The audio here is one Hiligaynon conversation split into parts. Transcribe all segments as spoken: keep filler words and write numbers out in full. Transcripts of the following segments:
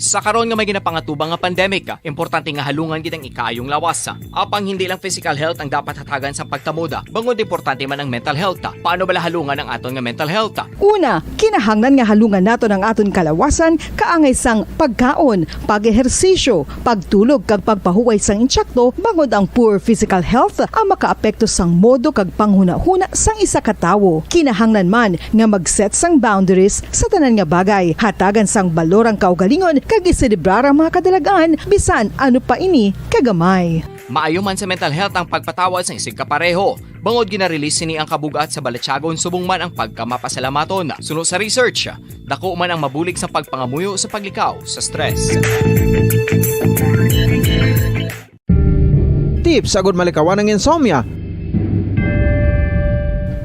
Sa karon nga may ginapangatubang nga pandemic, importante nga halungan gid ang ikaayong lawas. Apang hindi lang physical health ang dapat hatagan sa pagtamod, bangod importante man ang mental health. Paano bala halungan ang aton nga mental health? Una, kinahanglan nga halungan naton ang aton kalawasan kaangay sang pagkaon, pag-ehersisyo, pagtulog kag pagpahuway sang insakto, bangod ang poor physical health ang makaapekto sang modo kag panghunahuna sang isa ka tawo. Kinahanglan man nga mag-set sang boundaries sa tanan nga bagay, hatagan sang balor ang kaugalingon kag iselebrar ang mga kadalag-an bisan ano pa ini kagamay. Maayo man sa mental health ang pagpatawad sang isigkapareho, bangod gina-release sini ang kabug-at sa balatyagon subong man ang pagkamapasalamaton. Suno sa research, dako man ang mabulig sa pagpangamuyo sa paglikaw sa stress. Tips agud malikawan ang insomnia.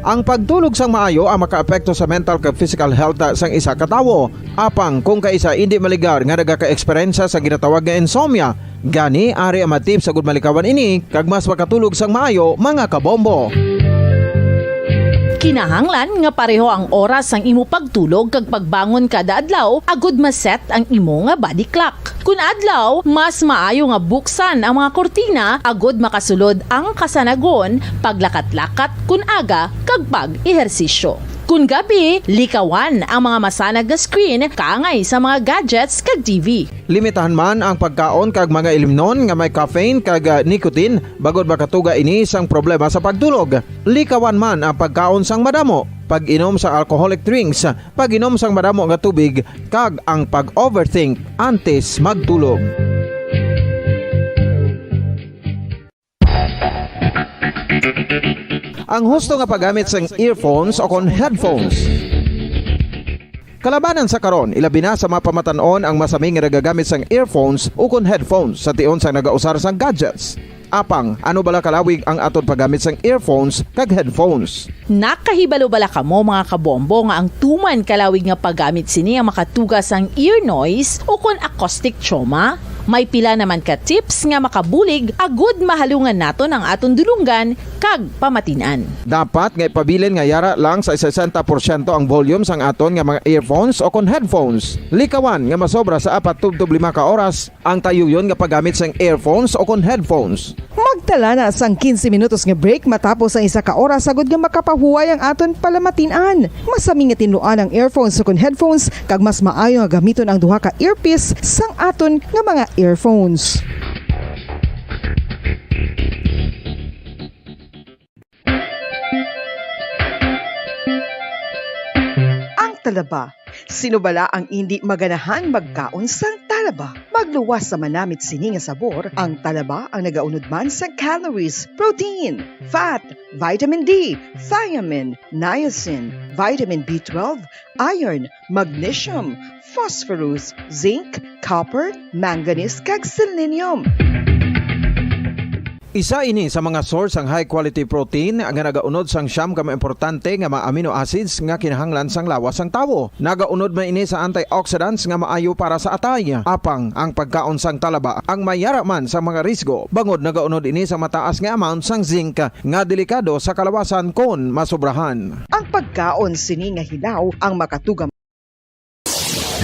Ang pagtulog sang maayo ang makaapekto sa mental kag physical health sang isa ka tawo. Apang kung kaisa indi maligar nga nagaka-eksperyensya sa ginatawag nga insomnia, gani ari ang mga tips agud malikawan ini kag mas makatulog sang maayo, mga kabombo. Kinahanglan nga pareho ang oras sang imo pagtulog kag pagbangon kada adlaw agud ma-set ang imo nga body clock. Kun adlaw, mas maayo nga buksan ang mga kurtina agud makasulod ang kasanagon, paglakat-lakat kun aga, kag pag-ehersisyo. Kun gabi, likawan ang mga masanag nga screen kaangay sa mga gadgets kag T V. Limitahan man ang pagkaon kag mga ilimnon nga may caffeine kag, ah, nicotine, bangod makatuga ini sang problema sa pagtulog. Likawan man ang pagkaon sang madamo, pag-inom sa alcoholic drinks, pag-inom sang madamo nga tubig, kag ang pag-overthink antes magtulog. Ang husto nga paggamit sang earphones o kon headphones. Kalabanan sa karon, ilabi na sa mga pamatan-on ang masami nga nagagamit sang earphones o kon headphones sa tion sang nagausar sang gadgets. Apang, ano bala kalawig ang aton paggamit sang earphones kag headphones? Nakahibalo bala kamo, mga kabombo, nga ang tuman kalawig nga paggamit sini ang makatuga sang ear noise o kon acoustic trauma? May pila naman ka tips nga makabulig agud mahalungan naton ang aton dulonggan kag pamatin-an. Dapat nga ipabilin nga yara lang sa sesenta porsyento ang volume sang aton nga mga earphones o kon headphones. Likawan nga masobra sa apat tubtob lima ka oras ang tayuyon nga paggamit sang earphones o kon headphones. Magtala na sang quince minutos nga break matapos ang isa ka oras agud nga makapahuway ang aton palamatin-an. Masami nga tinluan ang earphones o kon headphones, kag mas maayo nga gamiton ang duha ka earpiece sang aton nga mga earphones. Ang talaba. Sino bala ang indi maganahan magkaon sang talaba? Magluwas sa manamit sini nga sabor, ang talaba ang nagaunod man sa calories, protein, fat, vitamin D, thiamine, niacin, vitamin B twelve, iron, magnesium, phosphorus, zinc, copper, manganese, kag selenium. Isa ini sa mga source sang high quality protein nga nagaunod sang siyam ka mga importante nga mga amino acids nga kinahanglan sang lawas sang tawo. Nagaunod man ini sa antioxidants nga maayo para sa atay. Apang ang pagkaon sang talaba ang may yara man sa mga risgo, bangod nagaunod ini sa mataas nga amount sang zinc nga delikado sa kalawasan kon masobrahan. Ang pagkaon sini nga hilaw ang makatuga.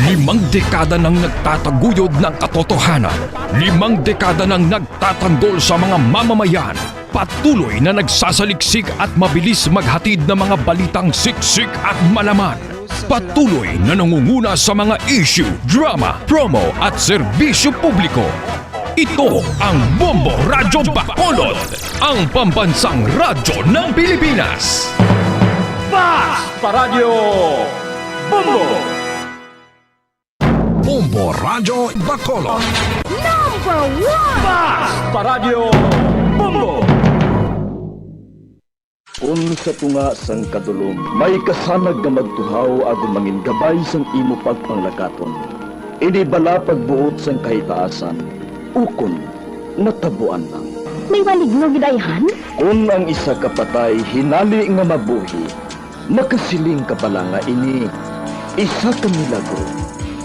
Limang dekada nang nagtataguyod ng katotohanan. Limang dekada nang nagtatanggol sa mga mamamayan. Patuloy na nagsasaliksik at mabilis maghatid ng mga balitang siksik at malaman. Patuloy na nangunguna sa mga issue, drama, promo at serbisyo publiko. Ito ang Bombo Radyo Bacolod, ang pambansang radyo ng Pilipinas. Fast Paradyo Bombo! Bombo Radyo Bacolod. Number one! Fast Paradyo Bombo! Kun sa tunga sang kadulom may kasanag nga magtuhaw agud mangin gabay sang imo pagpanglakaton, ini bala pagbuot sang kahitaasan, ukon natabuan lang. May maligno gid ayhan? Kun ang isa ka patay hinali nga mabuhi, makasiling ka bala nga ini isa ka milagro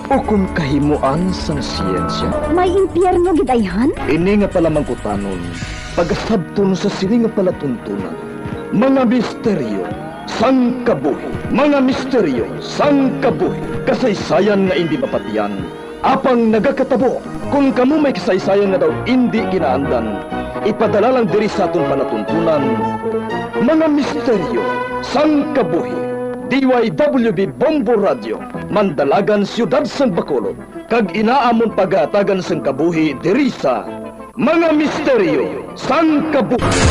ukon kahimuan sang siyensya? May impyerno gid ayhan? Ini nga palamangkutanon pagasabton sa sini nga palatuntunan, mga misteryo sang kabuhi. Mga misteryo sang kabuhi. Kasaysayan nga indi mapatian, apang nagakatabo. Kon kamo may kasaysayan nga daw indi kinaandan, ipadala lang diri sa aton palatuntunan. Mga Misteryo sang Kabuhi. D Y W B Bombo Radio, Mandalagan, Siyudad sang Bacolod, kag inaamon pagahatagan sang kabuhi diri sa Mga Misteryo sang Kabuhi.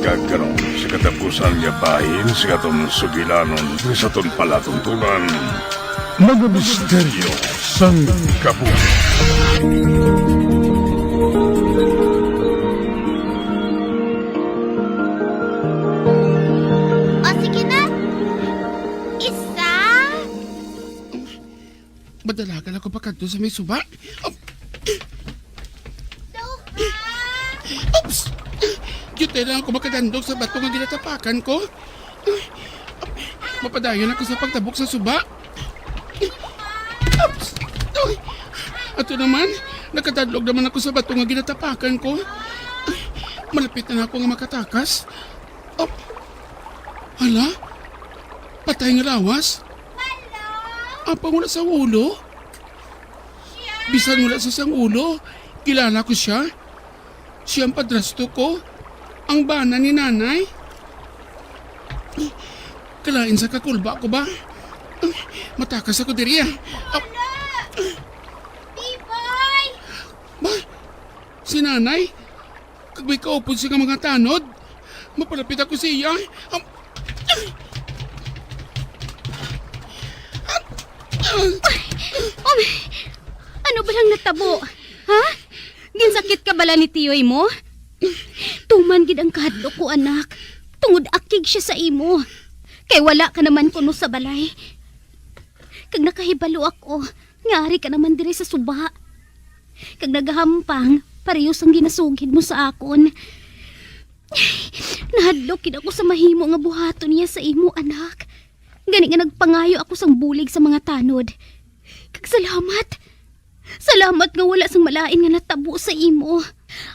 Kag karon, sa katapusan nga bahin sa aton sugilanon, sa aton palatuntunan, mga misteryo sang kabuhi. O, sige na. Isa. Madalagan ako pakadto sa may suba. Oh. Oops! Diutay lang ako makadandog sa bato nga ginatapakan ko. Mapadayon ako sa pagtabok sa suba. Oops! Uy! Ato naman, nakadadlog naman ako sa bato nga ginatapakan ko. Malapit na ako nga makatakas. Oh. Hala? Patay nga lawas? Apang wala sang ulo? Bisan wala sa sang ulo, kilala ko siya. Siya ang padrasto ko, ang bana ni Nanay. Kalain sa kakulba ko ba? Matakas ako diri, ah. Ah. Wala! Biboy! Ba? Si Nanay? Kag may kaupod siya nga mga tanod. Mapalapit ako sa iya. Am-, Ay, um, ano ba lang natabo? Ha? Ginsakit ka bala ni tiyoy mo? Tuman gid ang kahadlok ko, anak. Tungod akig siya sa imo. Kay wala ka naman kuno sa balay. Kag nakahibalo ako nga ari ka naman diri sa suba. Kag nagahampang, pareho sang ginasugid mo sa akon. Nahadlok gid ako sa mahimo nga buhaton niya sa imo, anak. Gani nga nagpangayo ako sang bulig sa mga tanod. Kag salamat. Salamat nga wala sang malain nga natabo sa imo.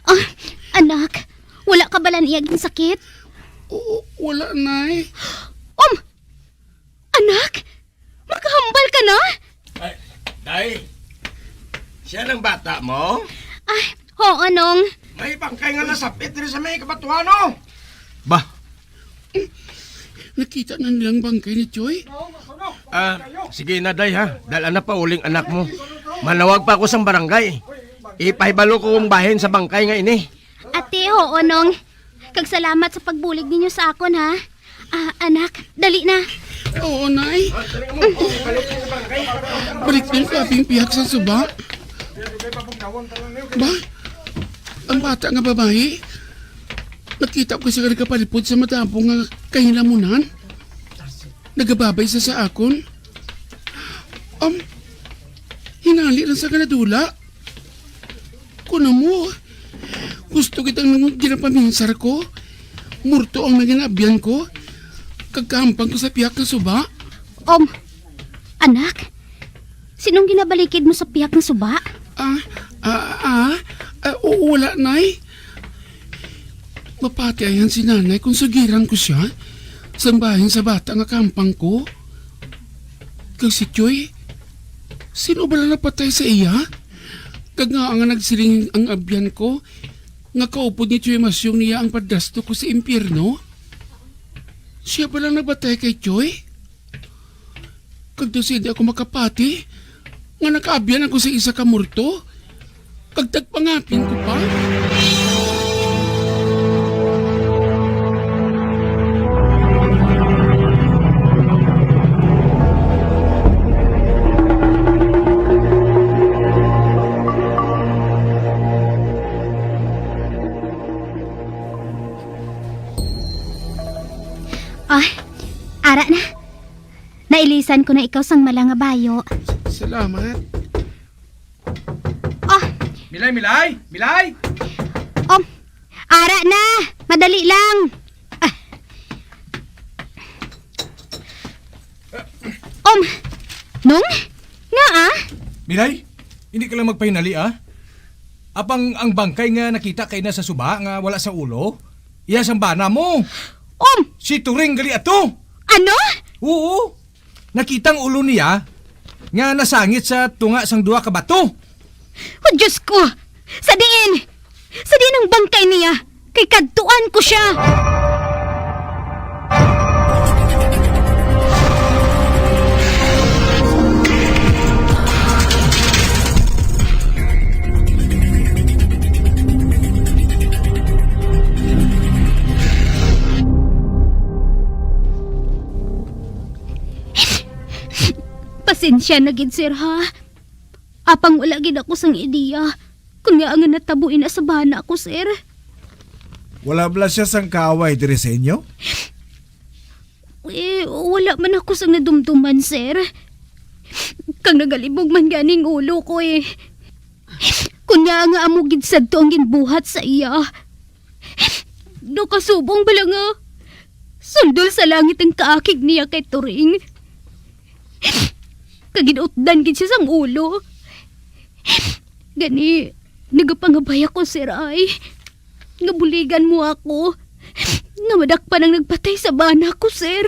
Ah, anak, wala ka bala niya ginsakit? Oo, wala, Nay. Um! Anak, makahambal ka na? Ay, Day, siya lang bata mo? Ah, oo, Nong. May bangkay nga nasapit diri sa may kabatuhan, oh. Ba? Nakita na nilang bangkay ni Choy? Ah, sige na, Day, ha. Dala na pa uling anak mo. Manawag pa ako sang barangay. Ipahibalo ko ang bahin sa bangkay nga ini. Ate, oo, Nong. Kag salamat sa pagbulig ninyo sa akon, ha. Ah, anak, dali na. Oo, Nay. Balik din ko aping pihak sa suba. Ba? Ang bata nga babayi, nakita ko siya nagapalipod sa madamo nga kahilamunan. Nagababay sa sa akon. Um, hinali lang sa kanadula. Kuno mo, gusto kitang nang ginapaminsar ko. Murto ang nangin abyan ko. Kagkampang ko sa pihak nga suba. Um, anak, sinong ginabalikid mo sa pihak nga suba? Ah, ah, ah, ah, oo, wala, Nay. Mapati ayan si Nanay kung sugiran ko siya sang bahin sa bata nga kampang ko. Kag si Choy, sino bala napatay sa iya? Kag nga nga nagsiling ang abyan ko nga kaupod ni Choy Masyong niya ang padrasto ko sa impyerno? Siya bala nagpatay kay Choy? Kag daw sindi ako makapati nga nakaabyan ako sa isa ka morto, kag tagpangapin ko pa. Ah, ara na. Nailisan ko na ikaw sang mala nga bayo. Salamat. Oh. Milay, Milay! Milay! Oh, ara na! Madali lang! Ah. Nong? Nga, ah? Milay, hindi ka lang magpahinali, ah. Apang ang bangkay nga nakita kay na sa suba nga wala sa ulo, iya sang bana mo. Um! Si Turing gali ato. Ano? Oo. Nakita ang ulo niya nga nasangit sa tunga sang duha ka bato. Oh, Diyos ko! Sa diin? Sa diin ang bangkay niya? Kay kadtuan ko siya! Pasensya na gid, sir, ha? Apang wala gid ako sang ideya kon ngaa nga natabo ina sa bana ko, sir. Wala bala siya sang kaaway diri sa inyo? Eh, wala man ako sang nadumduman, sir. Kag nagalibog man gani ang ulo ko, eh. Kon ngaa nga amo gid sadto ang ginbuhat sa iya. Nakasubong bala nga sundol sa langit ang kaakig niya kay Turing. Kag gin-utdan gid siya sang ulo. Gani, nagapangabay ako, sir, ay nga buligan mo ako nga madakpan ang nagpatay sa bana ko, sir.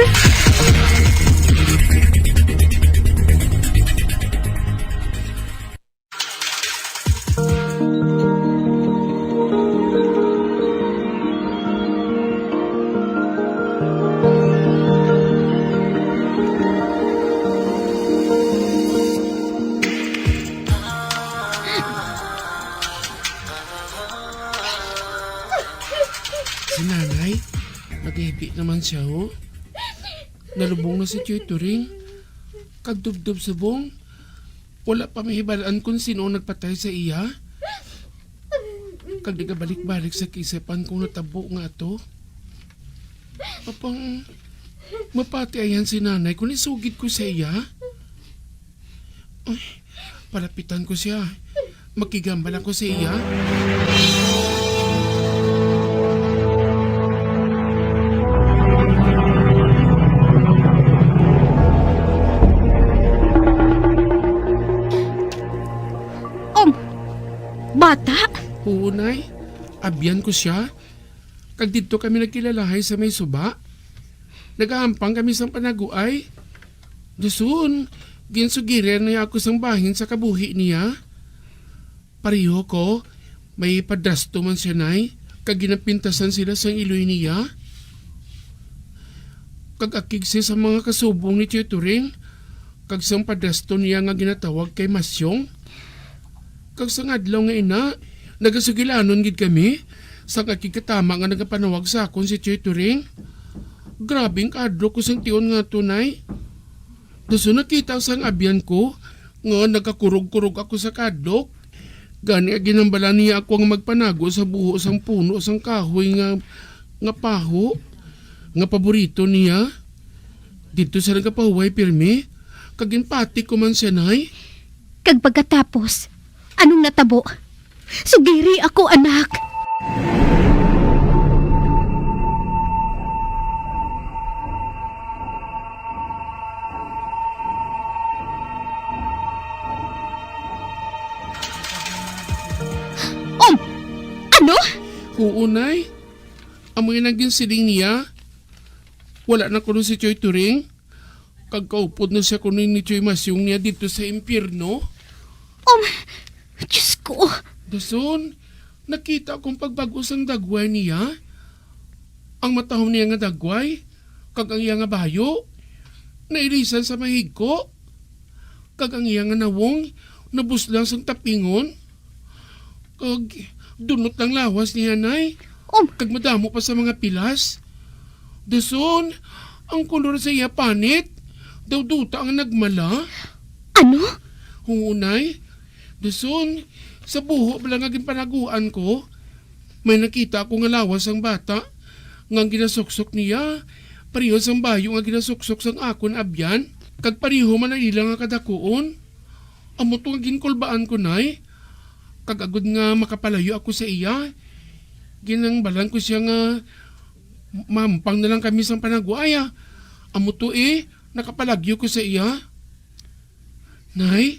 Si Nanay, naghibi naman siya, oh. Nalubong na si Tioy Turing. Kag dubdob subong, wala pa mahibal-an kon sin-o ang nagpatay sa iya. Kag nagabalik-balik sa kaisipan ko ang natabo nga ato. Apang mapatiayan si Nanay kon isugid ko sa iya. Ay, palapitan ko siya. Makigambal ako sa iya. Um, bata? Oo, Nay. Abyan ko siya. Kag didto kami nagkilalahay sa may suba. Nagahampang kami sang panaguay. Dason, ginsugiran niya ako sang bahin sa kabuhi niya. Pareho ko, may padrasto man siya, Nay, kag ginapintasan sila sang iloy niya. Kag akig siya sa mga kasubong ni Tio Turing, kag sang padrasto niya nga ginatawag kay Masyong. Kag sang adlaw nga ina, nagasugilanon gid kami, sang akig katama nga nagapanawag sa akon si Tio Turing. Grabe ang kahadlok ko sang tion nga to, Nay. Dason nakita sang abyan ko nga nagakurog-kurog ako sa kahadlok. Gani nga ginhambalan niya ako nga magpanago sa buho sang puno sang kahoy nga, nga paho nga paborito niya. Didto siya nagapahuway pirmi, kag ginpati ko man siya, Nay. Kag pagkatapos, anong natabo? Sugiri ako, anak. Um, ano? Oo, Nay. Amo yun ang ginsiling niya. Wala na kuno si Tioy Turing. Kag kaupod na siya kuno ni Tioy Masyong niya didto sa impyerno. Um, Diyos ko. Dason, nakita ko ang pagbag-o sang dagway niya. Ang matahom niya nga dagway, kag ang iya nga bayo, nailisan sa mahigko, kag ang iya nga nawong nabuslang sang tapingon. Kag dunot ang lawas niya, Nay. Um. Kag madamo pa sa mga pilas. Dason, ang kolor sa iya panit, daw duta ang nagmala. Ano? Oo, Nay. Dason, sa buho bala nga ginpanaguan ko, may nakita ako nga lawas sang bata, nga ang ginasuksok niya, pareho sang bayo nga ginasuksok sang akon abyan, kag pareho man ang ila nga kadakuon. Amo to nga ginkulbaan ko, Nay. Kag agod nga makapalayo ako sa iya, ginhambalan ko siya nga mahampang na lang kami sang panaguaya. Amo to, eh, nakapalagyo ko sa iya. Nay,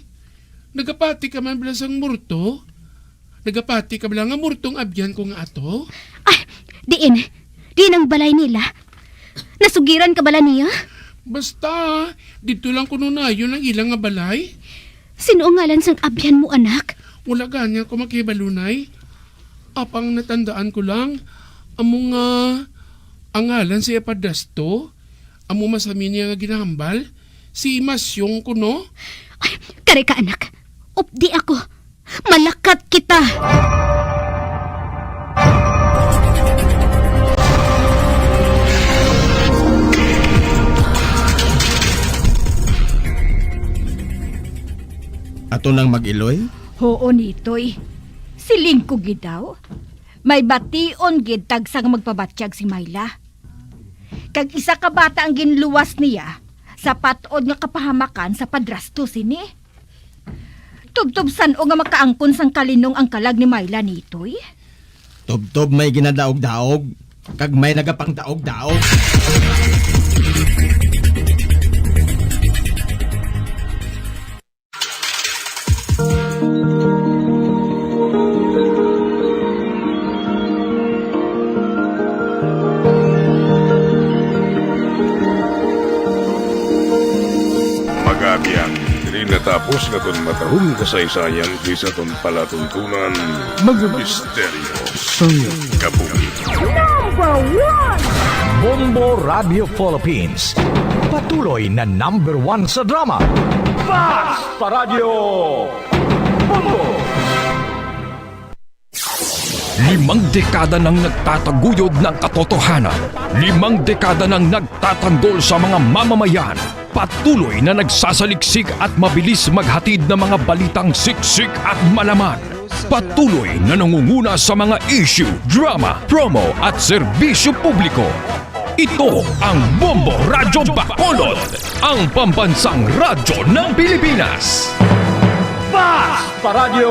nagapati ka man bala sang multo? Nagapati ka bala nga multo ang abyan ko nga ato? Ay, diin. Diin ang balay nila? Nasugiran ka bala niya? Basta, didto lang kuno nayon ang ila nga balay. Sin-o ngalan sang abyan mo, anak? Wala gani ako makahibalo, Nay. Apang natandaan ko lang, amo nga ang ngalan sa iya padrastro, amo masami niya nga ginahambal, si Masyong kuno. Ay, kari ka, anak. Updi ako. Malakat kita. Ato nang mag-iloy? Huo, Nitoy. Siling ko gid daw, may bation gid tagsa nga magpabatyag si Myla. Kag isa ka bata ang ginluwas niya sa pat-od nga kapahamakan sa padrastro sini. Tubtob san-o nga makaangkon sang kalinong ang kalag ni Myla, Nitoy? Tubtob may ginadaog-daog, kag may nagapangdaog-daog. Mga abyan, diri natapos nga aton matahom kasaysayan sa aton palatuntunan, mga misteryo sang kabuhi. Number one! Bombo Radio Philippines, patuloy na number one sa drama. Fast Paradyo Bombo! Limang dekada nang nagtataguyod ng katotohanan. Limang dekada nang nagtatanggol sa mga mamamayan. Patuloy na nagsasaliksik at mabilis maghatid ng mga balitang siksik at malaman. Patuloy na nangunguna sa mga issue, drama, promo at serbisyo publiko. Ito ang Bombo Radyo Bacolod, ang pambansang radyo ng Pilipinas. Fast Paradyo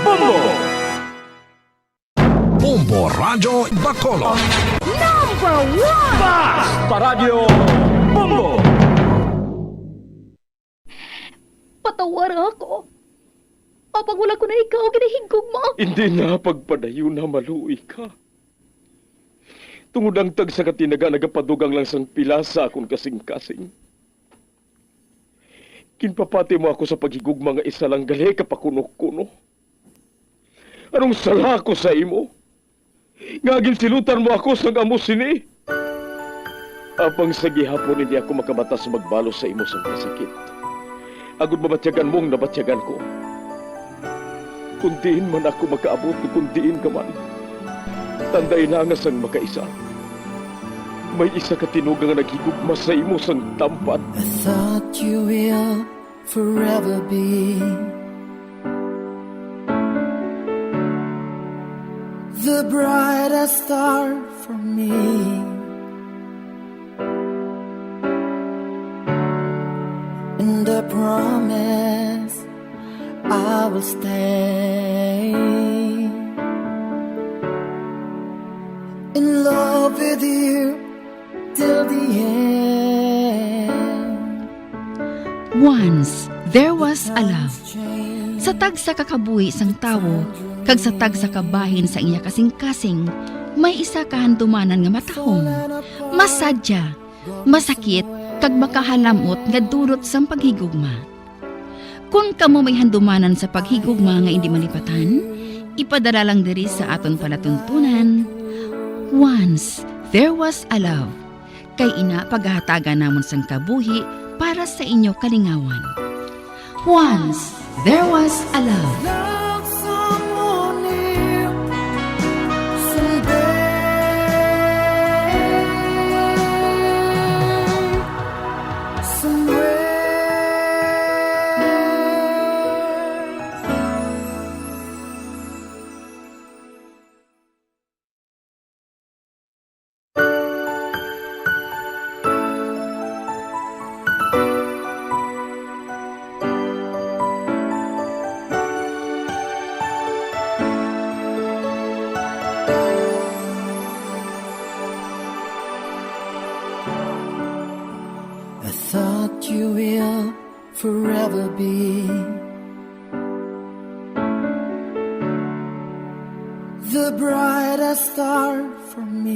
Bombo! Bombo Radyo Bacolod. Number one! Fast Paradyo Bombo! Patawara ako. Apang wala ko na ikaw ginahigugma. Hindi na pagpadayon na maluoy ka. Tungod ang tagsa ka tinaga nagapadugang lang sang pila sa akon kasing-kasing. Ginpapati mo ako sa paghigugma nga isa lang gali ka pakuno-kuno. Anong sala ko sa imo? Nga ginsilutan mo ako sang amo sini? Apang sa gihapon hindi ako makabatas magbalos sa imo sang kasakit, agod mabatyagan mo ang nabatyagan ko. Kung diin man ako makaabot, kung diin ka man, tandai na nga sang makaisa, may isa ka tinuga nga naghigugma sa imo sang tampad. I thought you will forever be the brightest star for me. And I promise I will stay in love with you till the end. Once there was a love. Sa tagsa ka kabuhi sang tawo kag sa tagsa ka bahin sa iya kasing-kasing, may isa ka handumanan nga matahom, masadya, masakit, kag makahalam-ot nga dulot sang paghigugma. Kon kamo may handumanan sa paghigugma nga indi malipatan, ipadala lang diri sa aton palatuntunan. Once there was a love. Kay ina, pagahatagan namon sang kabuhi para sa inyo kalingawan. Once there was a love. Love someone new someday, somewhere. The brightest star for me.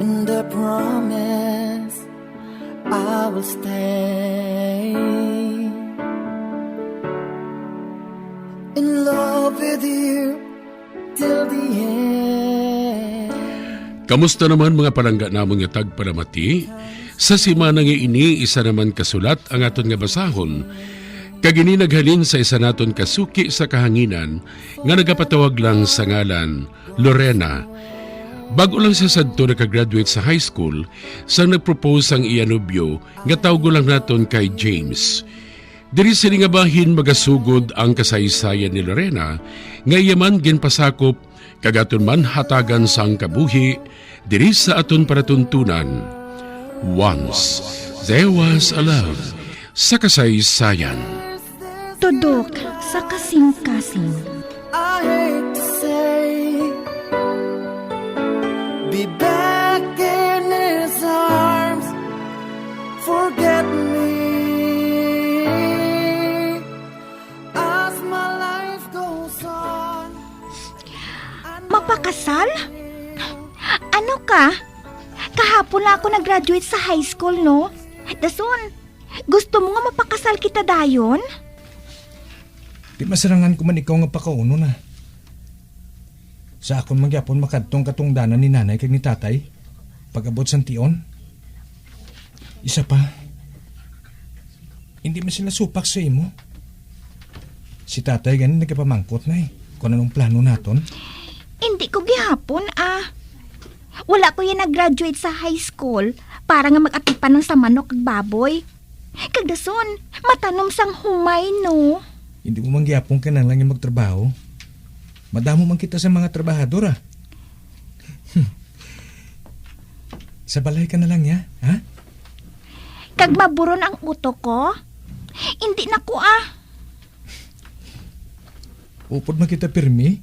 And I promise I will stay in love with you till the end. Kamusta naman, mga palangga namon nga tagpalamati? Sa semana nga ini, isa naman ka sulat ang aton nga basahon. Kag ini naghalin sa isa naton ka suki sa kahanginan nga nagapatawag lang sa ngalan Lorena. Bag-o lang siya sadto nakagraduate sa high school sang nagpropose ang iya nobyo nga tawgo lang naton kay James. Diri sini nga bahin magasugod ang kasaysayan ni Lorena nga iya man ginpasakop kag aton man hatagan sang kabuhi diri sa aton palatuntunan. Once There Was a Love sa kasaysayan. Tudok sa kasing-kasing. I hate to say, be back in his arms, forget me as my life goes on. Mapakasal? Ano ka? Kahapon lang ako nag-graduate sa high school, no? Dason, gusto mo nga mapakasal kita dayon? Di masarangan ko man ikaw nga pakaunon, ah. Sa akon man gyapon makadto ang katungdanan ni nanay kag ni tatay pag-abot sang tion. Isa pa, hindi man sila supak sa imo. Si tatay gani nagapamangkot na, eh, kung anong plano naton. Hindi ko gihapon, ah. Wala ko yan nag-graduate sa high school para nga mag-atipan lang sa manok kag baboy. Kag dason, matanom sang humay, no? Hindi mo man gyapon kinahanglan nga magtrabaho. Madamo man kita sa mga trabahador, ah. Sa balay ka na lang, ya, ha? Kag maburon ang utok ko? Hindi na ko, ah. Upod man kita pirmi.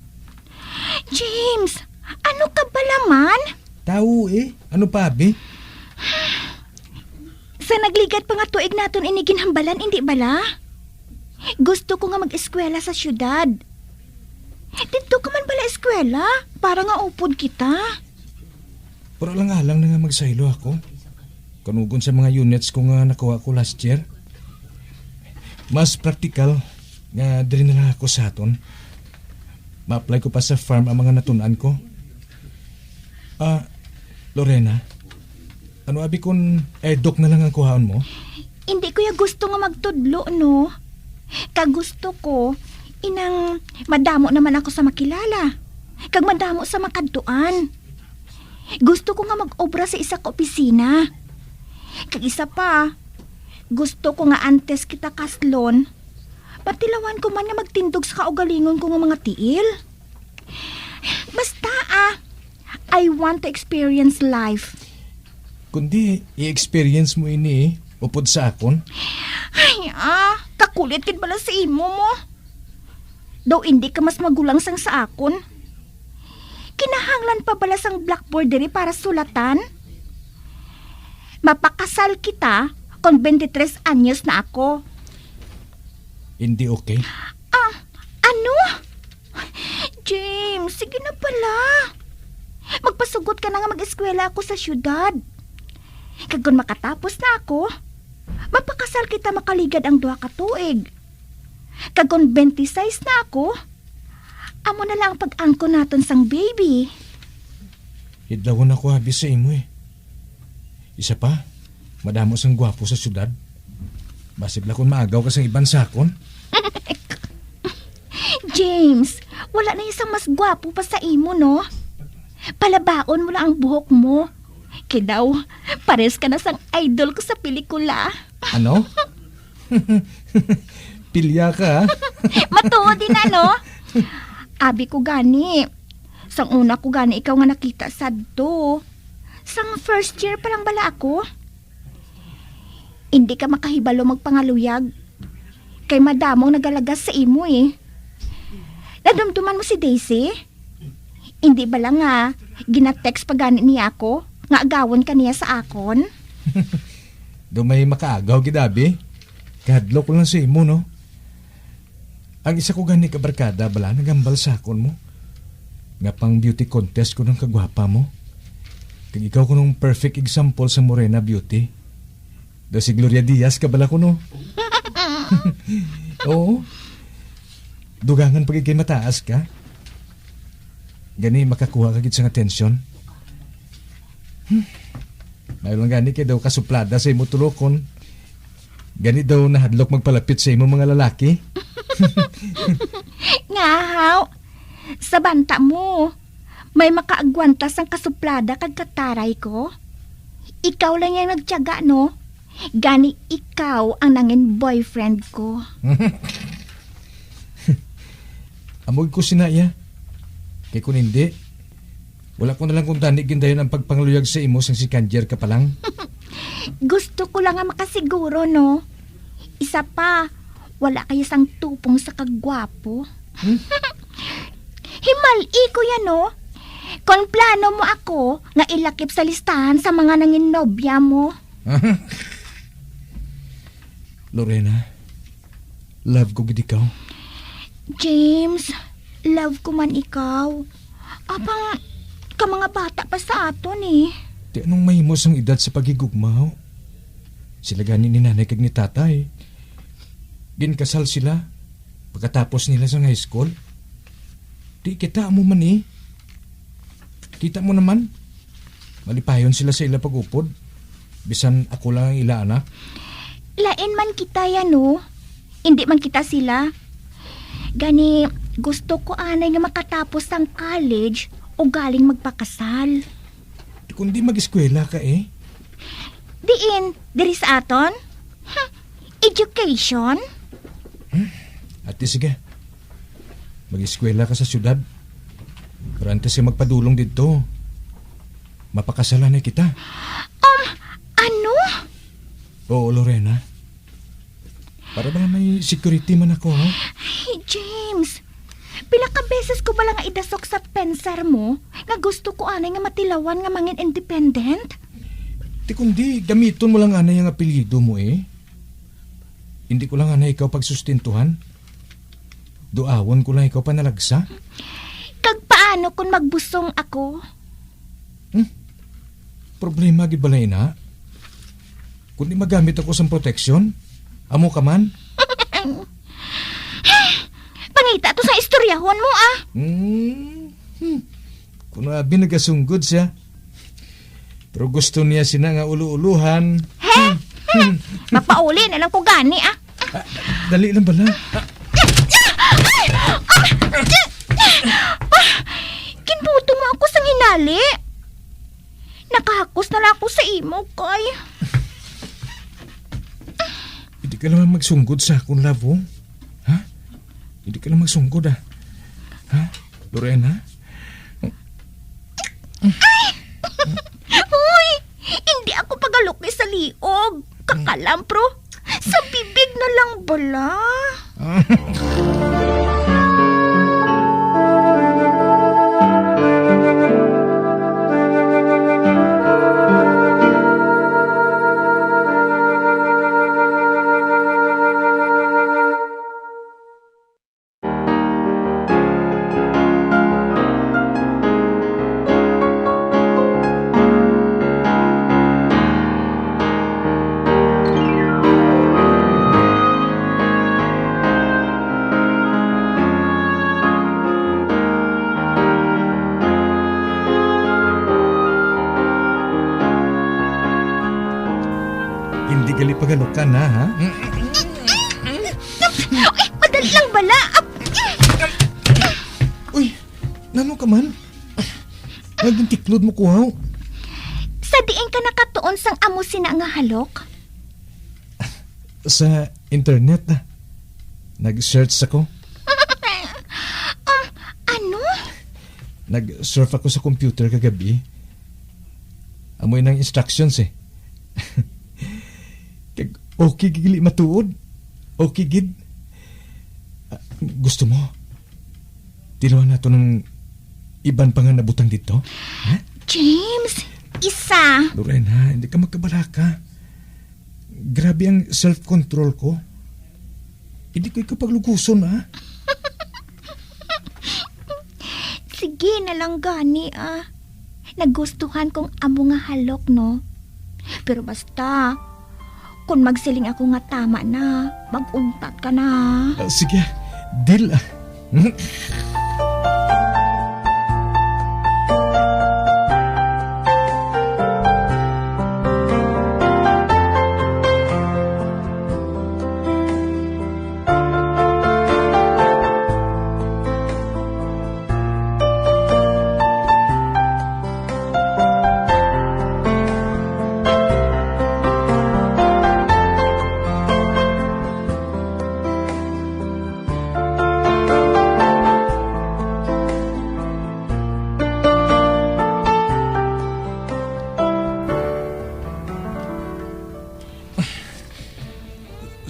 James, ano ka bala man? Tawo, eh. Ano pa, abi? Sa nagligad pa nga tuig naton ini ginhambalan, indi bala? Gusto ko nga mag-eskwela sa siyudad. Didto ka man bala eskwela para nga upod kita. Pero alang-alang na nga magsaylo ako. Kanugon sa mga units ko nga nakuha ko last year. Mas praktikal nga diri na lang ako sa aton. Ma-apply ko pa sa farm ang mga natun-an ko. Ah, Lorena, ano abi kun eduk na lang ang kuhaon mo? Hindi ko ya gusto nga magtudlo, no? Kag gusto ko, inang madamo naman ako sa makilala. Kag madamo sa makadtuan. Gusto ko nga mag-obra sa isa ka opisina. Kag isa pa, gusto ko nga antes kita kaslon, patilawan ko man nga magtindog sa kaugalingon ko nga mga tiil. Basta, ah, I want to experience life. Kundi, i-experience mo ini, eh, upod sa akon. Ay, ah, kakulit gid bala sa imo mo. Daw indi ka mas magulang sang sa akon. Kinahanglan pa bala sang blackboard diri para sulatan? Mapakasal kita kon twenty-three anyos na ako. Hindi okay? Ah, ano? James, sige na pala. Magpasugot ka na nga mag-eskwela ako sa siyudad. Kag kon makatapos na ako, mapakasal kita makaligad ang duha ka tuig. Kag kon twenty-six na ako, amo na lang ang pag-angkon naton sang baby. Idlawon ako abi sa imo, eh. Isa pa, madamo sang gwapo sa siyudad. Basi bala kon maagaw ka sang iban sa akon. James, wala na isang mas gwapo pa sa imo, no? Palabaon mo lang ang buhok mo. Kay daw, pares ka na sang idol ko sa pelikula. Ano? Pilya ka, ha? Matuod din, ano? Abi ko gani. Sang una ko gani ikaw nga nakita sadto. Sang first year pa lang bala ako. Hindi ka makahibalo magpangaluyag. Kay madamo ang nagalagas sa imo, eh. Nadumduman mo si Daisy? Hindi bala nga gina-text pa gani niya ako nga agawon ka niya sa akon? Daw may makaagaw gid, abi. Kahadlok ko lang sa imo, no? Ang isa ko gani ka barkada, bala, naghambal sa akon mo nga pang beauty contest ko nang kagwapa mo. Kag ikaw kunong perfect example sa morena beauty. Daw si Gloria Diaz ka bala kuno. Oo. Dugangan pa gid kay mataas ka. Gani makakuha ka gid sang atensyon. Hmm. Maayo lang gani kay daw kasuplada sa imo tulokon. Gani daw nahadlok magpalapit sa imo mga lalaki. Nga haw, sa banta mo, may makaagwanta sang kasuplada kag kataray ko? Ikaw lang yang nagtiyaga, no? Gani ikaw ang nangin boyfriend ko. Amo ko sina iya. Kay kun hindi, wala ko na lang kung tani gindayon ang pagpangaluyag sa imo sang second year ka pa lang. Gusto ko lang nga makasiguro, no? Isa pa, wala kayo sang tupong sa kagwapo. Hmm? Himali ko yan, no? Kon plano mo ako nga ilakip sa listahan sa mga nangin nobya mo. Lorena, love ko gid ikaw. James, love ko man ikaw. Apang ka mga bata pa sa aton eh. Ti anong mahimo sang edad sa paghigugma? Sila gani ni nanay kag ni tatay. Ginkasal sila pagkatapos nila sa high school. Di kita amo man eh. Kita mo naman, malipayon sila sa ila pag-upod. Bisan ako lang ang ila anak. Lain man kita yan, no? Hindi man kita sila. Gani, gusto ko anay nga makatapos sang college o galing magpakasal. Kundi mag-eskwela ka eh. Diin, diri sa aton? Hmm, education? Ate, sige. Mag-eskwela ka sa syudad. Pero antes ka magpadulong didto, mapakasalan na kita. Um, ano? Oo, Lorena. Para ba may security man ako, ha? Ay, James, pila ka beses ko bala nga idasok sa pensar mo nga gusto ko anay nga matilawan nga mangin independent? Ti kundi, gamiton mo lang anay ang apelyido mo eh. Hindi ko lang anay ikaw pagsustintuhan. Duawon ko lang ikaw panalagsa. Kag paano kung magbusong ako? Hmm? Problema gid bala ina? Kundi magamit ako sang proteksyon, amo ka man. Pangita to sa istoryahon mo, ah. Hmm. Hmm. Kung abi nagasunggod siya. Pero gusto niya sina nga ulo-uluhan. He? Hmm. Mapauli na lang ko gani, ah. Ah, dali lang bala. Ah, Ay! Ah! Ah! Ginbuto mo ako sang hinali. Nakahakos na lang ako sa imo, kay. Hindi ka naman magsunggod sa akon, love, oh. Ha? Hindi ka naman magsunggod, ah. Ha? Lorena? Ay! Uy! Hindi ako pagaluki sa liog. Kakalampro. Sa bibig na lang bala. Hindi gali pagalukan na, ha? Ay, madali lang bala. Uy, nano ka man? Naging tiklod mo ko, haw? Sa diin ka nakatuon sang amo sina nga halok? Sa internet, ah. Nag-search ako. Um, ano? Nag-surf ako sa computer kagabi. Amoy nang instructions, eh. Kag okay gid gali matuod. Okay gid. Ah, gusto mo? Tilawan nato ng iban pa nga nabutang dito? Ha? James, isa. Lorena, hindi ka magkabalaka. Grabe ang self-control ko. Hindi ko ikaw pagluguson, ha? Sige na lang gani, ah. Nagustuhan kong amo nga halok, no? Pero basta, kung magsiling ako nga tama na, mag-untat ka na. Ah, sige, deal, ah.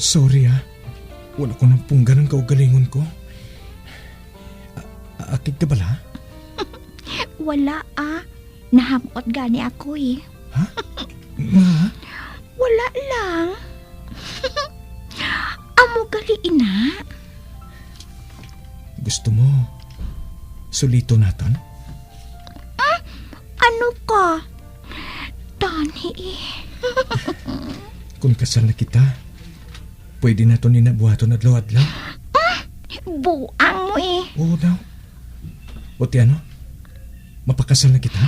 Sorry, ah. Wala ko nang punggan ang kaugalingon ko. A-, akig ka bala? Wala, ah. Nahamot gani ako, eh. Ha? Nga? Wala lang. Amo gali ina. Gusto mo, sulito naton? Ah, ano ka? Tani, eh. Kung kasal na kita, pwede naton ni na buhaton adlaw-adlaw. Ah, buang mo, eh. Oo daw. O ti ano? Mapakasal na kita?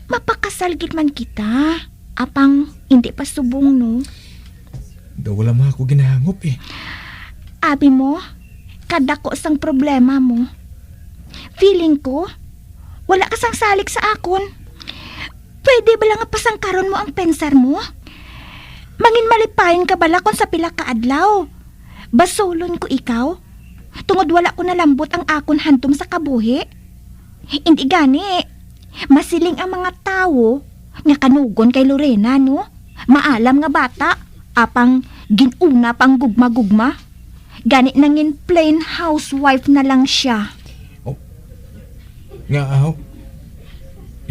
Mapakasal gid man kita. Apang hindi pa subong, no? Daw wala mo ako ginahangop, eh. Abi mo, kadako sang problema mo. Feeling ko, wala ka sang salik sa akon. Pwede bala nga pasangkaron mo ang pensar mo? Mangin malipayon ka bala kon sa pila ka adlaw basulon ko ikaw, tungod wala ko nalambot ang akon handom sa kabuhi? Indi gani, masiling ang mga tawo nga kanugon kay Lorena, no? Maalam nga bata, apang gin-una pang gugma-gugma. Gani nangin plain housewife na lang siya. Oh. Nga, ahaw?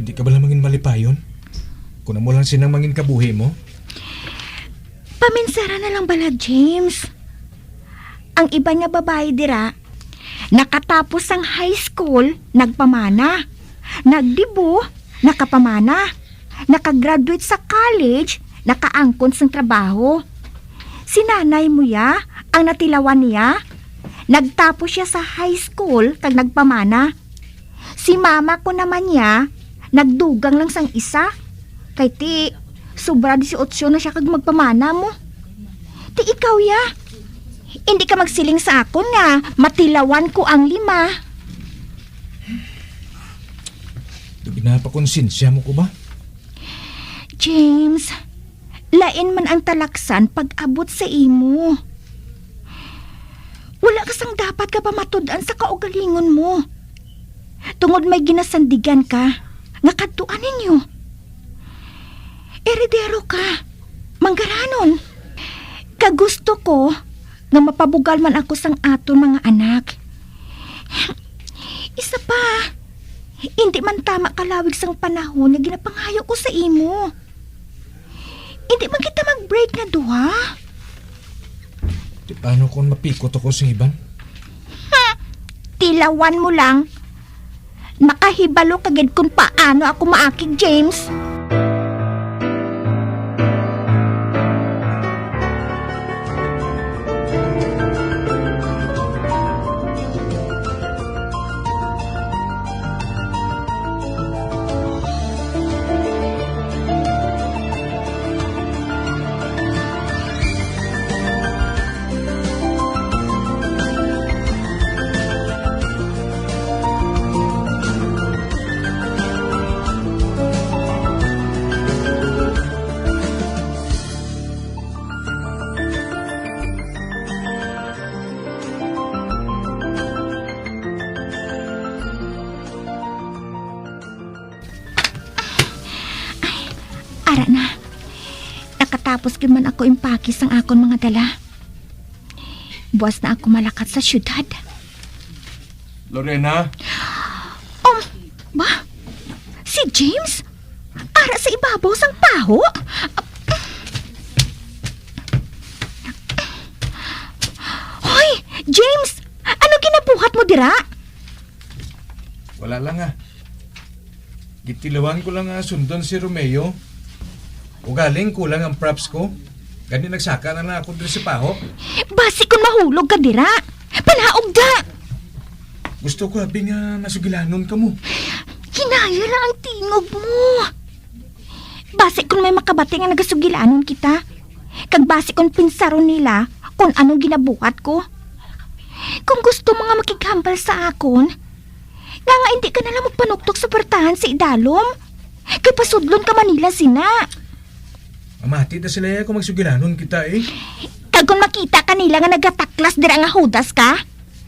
Hindi ka bala mangin malipayon? Kung amo lang sinang mangin kabuhi mo? Paminsara na lang bala, James. Ang iban nga babayi dira, nakatapos sang high school, nagpamana. Nagdibo, nakapamana. Nakagraduate sa college, nakaangkon sang trabaho. Si nanay mo ya, ang natilawan niya, nagtapos siya sa high school kag nagpamana. Si mama ko naman ya, nagdugang lang sang isa. Kay ti, sobra dieciocho na siya kag magpamana mo. Ti ikaw ya, hindi ka magsiling sa akon nga matilawan ko ang lima. Ginapakonsensya mo ko ba? James, lain man ang talaksan pag-abot sa imo. Wala ka sang dapat ka pamatud-an sa kaugalingon mo. Tungod may ginasandigan ka nga kadtuan ninyo. Eredero ka, manggaranon. Kag gusto ko nga mapabugal man ako sang aton mga anak. Isa pa, hindi man tama kalawig sang panahon nga ginapangayo ko sa imo. Hindi man kita mag-break nga duha. Di paano kung mapikot ako sa iban? Ha! Tilawan mo lang. Makahibalo ka gid kung paano ako maakig, James. Ay, ara na. Nakatapos gyud man ako impake sang akon mga dala. Buas na ako malakat sa syudad. Lorena? Um, ba? Si James? Ara sa ibabaw sang paho? Hoy, James! Ano ginabuhat mo dira? Wala lang, ah. Gitilawan ko lang, ah, sundon si Romeo. Ugaling kulang ang props ko. Gani nagsaka na lang ako diri sa paho. Basi kon mahulog ka dira, panaog da! Gusto ko abi nga masugilanon ka mo. Hinaya lang ang tingog mo. Basi kon may makabati nga nagasugilanon kita, kag basi kon pinsaron nila kon anong ginabuhat ko. Kung gusto mo nga makighambal sa akon, nga nga hindi ka na lang magpanuktok sa puwertahan sa idalom, kay pasudlon ka man nila sina. Mamati na sila ya kung magsugilanon kita, eh. Kag kung makita ka nila nga nagataklas dira nga hudas ka,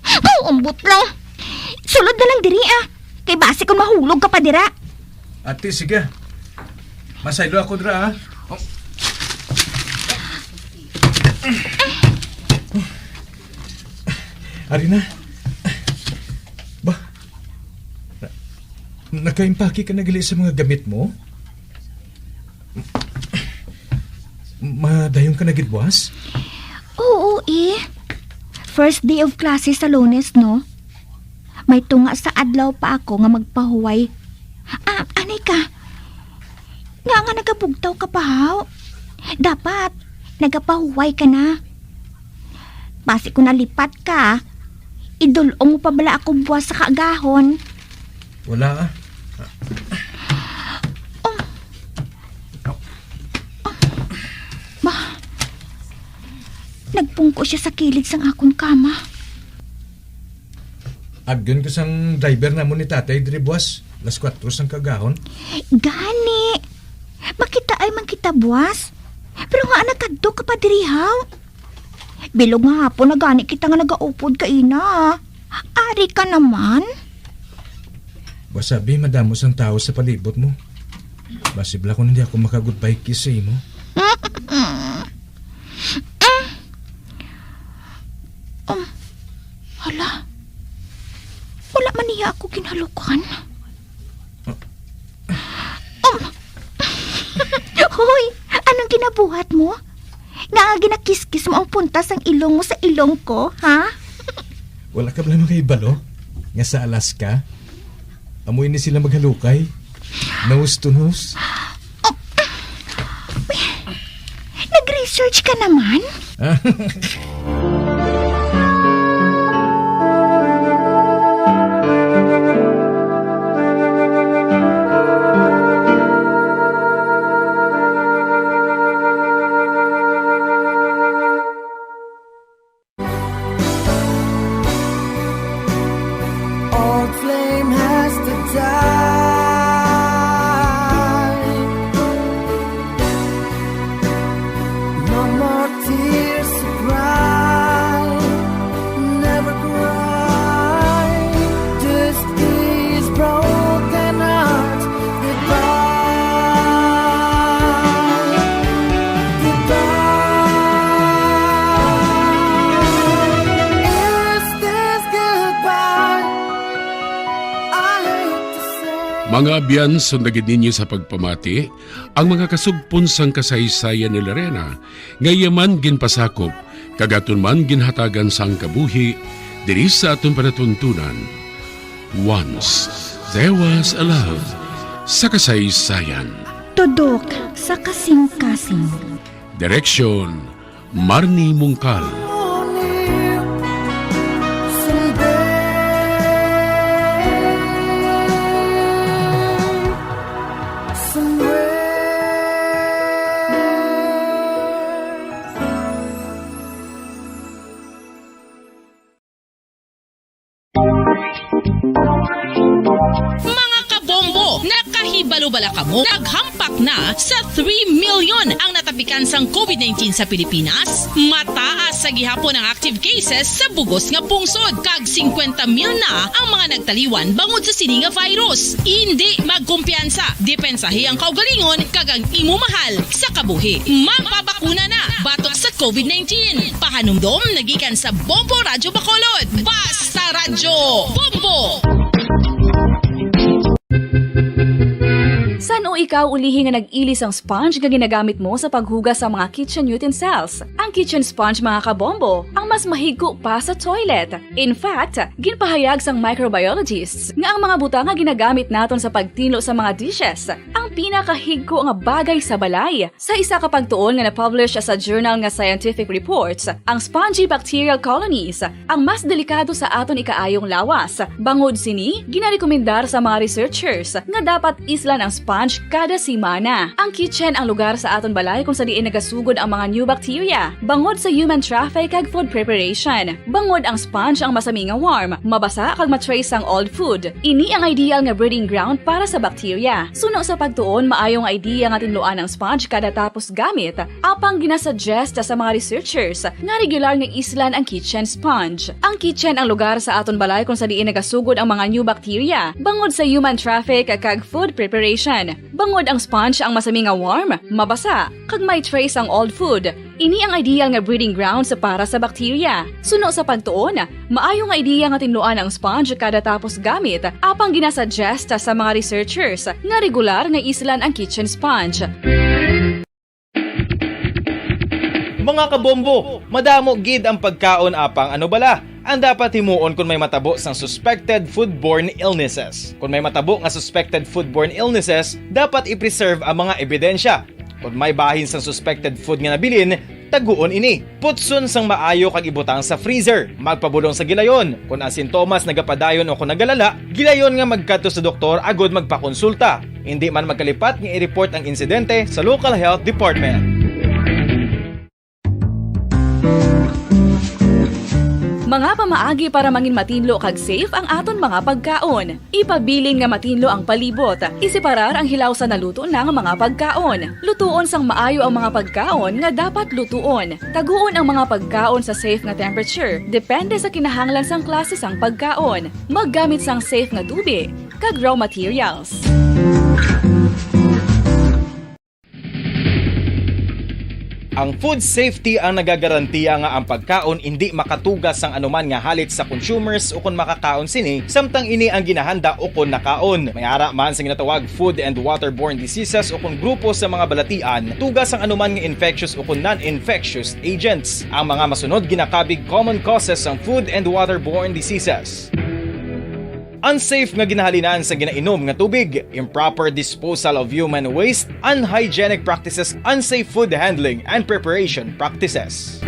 oh, ambot lang. Sulod na lang diri, ah. Kay basi kung mahulog ka pa dira. Ate, sige. Masaylo ako dira, ah. Oh. Ari na. Ba? Na-, nakaimpake ka na gali sa mga gamit mo? Madayon ka na gid, buwas? Oo, eh. First day of classes sa Lunes, no? May tunga sa adlaw pa ako nga magpahuway. Ah, anay ka. Nga nga nagabugtaw ka pa, haw? Dapat, nagapahuway ka na. Basi kung nalipat ka, idul-ong mo pa bala ako buwas sa kaagahon. Wala, ah. Oh. Oh. Ma, nagpungko siya sa kilid sang akon kama. Agyon ko sang driver namon ni tatay diri buwas, las kuwatro sang kaagahon. Gani, makitaay man kita buwas. Pero ngaa nagkadto ka pa diri, haw? Bilog nga hapon na gani kita nga nagaupod kaina. Ari ka naman. Buwas abi, madamo sang tawo sa palibot mo. Basi bala kung hindi ako maka-goodbye kiss sa imo. Um, hala. Wala man niya ako ginhalukan. Um. Hoy, anong ginabuhat mo? Nga ginakiskis mo ang punta sang ilong mo sa ilong ko, ha? Wala ka bala makahibalo nga sa Alaska, amo ini sila maghalukay? Nose to nose? Oh. Nag-research ka naman? Old flame has to die. No more tears to cry. Never cry. This is broken heart. Goodbye. Goodbye. Is this goodbye? I hate to say. Mga abyan, sunda gid ninyo sa pagpamati ang mga kasugpon sang kasaysayan ni Lorena, nga iya man ginpasakop, kag aton man ginhatagan sang kabuhi diri sa aton panatuntunan. Once There Was a Love sa kasaysayan. Tudok sa kasing-kasing. Direksyon, Marnie Mungkal. Mga kabombo, nakahibalo bala kamo? Naghampak na sa three million ang natapikan sang covid nineteen sa Pilipinas. Mataas sa gihapon ang active cases sa bugos nga pungsod, kag singkwenta mil na ang mga nagtaliwan bangod sa sini nga virus. Indi magkumpiyansa, depensahi ang kaugalingon kag ang imo mahal sa kabuhi. Magpabakuna na batok sa covid nineteen. Pahanumdom na gikan sa Bombo Radyo Bacolod. Basta Radyo Bombo! San-o Ikaw ulihi nga nag-ili sang sponge nga ginagamit mo sa paghugas sa mga kitchen utensils. Ang kitchen sponge, mga kabombo, ang mas mahigko pa sa toilet. In fact, ginpahayag sang microbiologists nga ang mga butang nga ginagamit naton sa pagtinlo sa mga dishes ang pinakahigko nga bagay sa balay. Sa isa ka pagtuon nga na-publish sa journal nga Scientific Reports, ang spongy bacterial colonies ang mas delikado sa aton ikaayong lawas. Bangod sini, ginarekomendar sa mga researchers nga dapat islan ang sponge kada semana. Ang kitchen ang lugar sa aton balay kung sa diin nagasugod ang mga new bacteria, bangod sa human traffic kag food preparation. Bangod ang sponge ang masami nga warm, mabasa kag ma-trace ang old food. Ini ang ideal nga breeding ground para sa bacteria. Suno sa pagtuon, maayo nga idea nga tinluan ang sponge kada tapos gamit. Apang ginasuggest sa mga researchers nga regular nga islan ang kitchen sponge. Ang kitchen ang lugar sa aton balay kung sa diin nagasugod ang mga new bacteria, bangod sa human traffic kag food preparation. Bangod ang sponge ang masami nga warm, mabasa, kag may trace ang old food. Ini ang ideal nga breeding grounds para sa bacteria. Suno sa pagtuon, maayo nga idea nga tinluan ang sponge kada tapos gamit, apang ginasuggest sa mga researchers nga regular nga islan ang kitchen sponge. Mga kabombo, madamo gid ang pagkaon, apang ano bala ang dapat himuon kon may matabo sang suspected foodborne illnesses? Kon may matabo nga suspected foodborne illnesses, dapat i-preserve ang mga ebidensya. Kon may bahin sang suspected food nga nabilin, taguon ini. Putson sang maayo kag ibutang sa freezer. Magpabulong sa gilayon. Kon ang sintomas nagapadayon o kon nagalala, gilayon nga magkadto sa doktor agud magpakonsulta. Indi man magkalipat nga i-report ang insidente sa local health department. Mga pamaagi para mangin matinlo kag safe ang aton mga pagkaon. Ipabilin nga matinlo ang palibot. Iseparar ang hilaw sa naluto na nga mga pagkaon. Lutuon sang maayo ang mga pagkaon nga dapat lutuon. Taguon ang mga pagkaon sa safe nga temperature, depende sa kinahanglan sang klase sang pagkaon. Maggamit sang safe nga tubig kag raw materials. Ang food safety ang nagagarantiya nga ang pagkaon indi makatuga sang anuman nga halit sa consumers ukon makakaon sini, samtang ini ang ginahanda ukon nakaon. May ara man sa ginatawag food and waterborne diseases ukon grupo sa mga balatian, tuga sang anuman nga infectious ukon non-infectious agents. Ang mga masunod ginakabig common causes sang food and waterborne diseases. Unsafe nga ginahalinan sa ginainom nga tubig, improper disposal of human waste, unhygienic practices, unsafe food handling and preparation practices.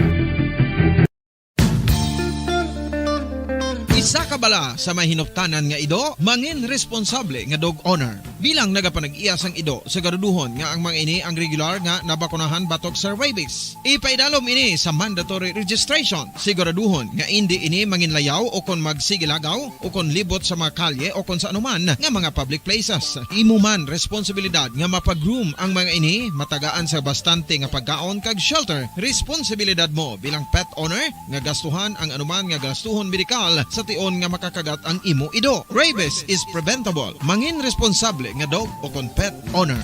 Isa ka bala sa may hinuptanan nga ido, mangin responsable nga dog owner. Bilang nagapanag-iya sang ido, siguraduhon nga ang mga ini ang regular nga nabakunahan batok sa rabies. Ipaidalom ini sa mandatory registration. Siguraduhon nga indi ini manginlayaw o kon magsigilagaw o kon libot sa mga kalye o kon sa anuman nga mga public places. Imo man responsibilidad nga mapa-groom ang mga ini, matagaan sa bastante nga pagkaon kag shelter. Responsibilidad mo bilang pet owner nga gastuhan ang anuman nga gastuhon medikal sa tion nga makakagat ang imo ido. Rabies is preventable. Mangin responsable nga dog o kon pet owner.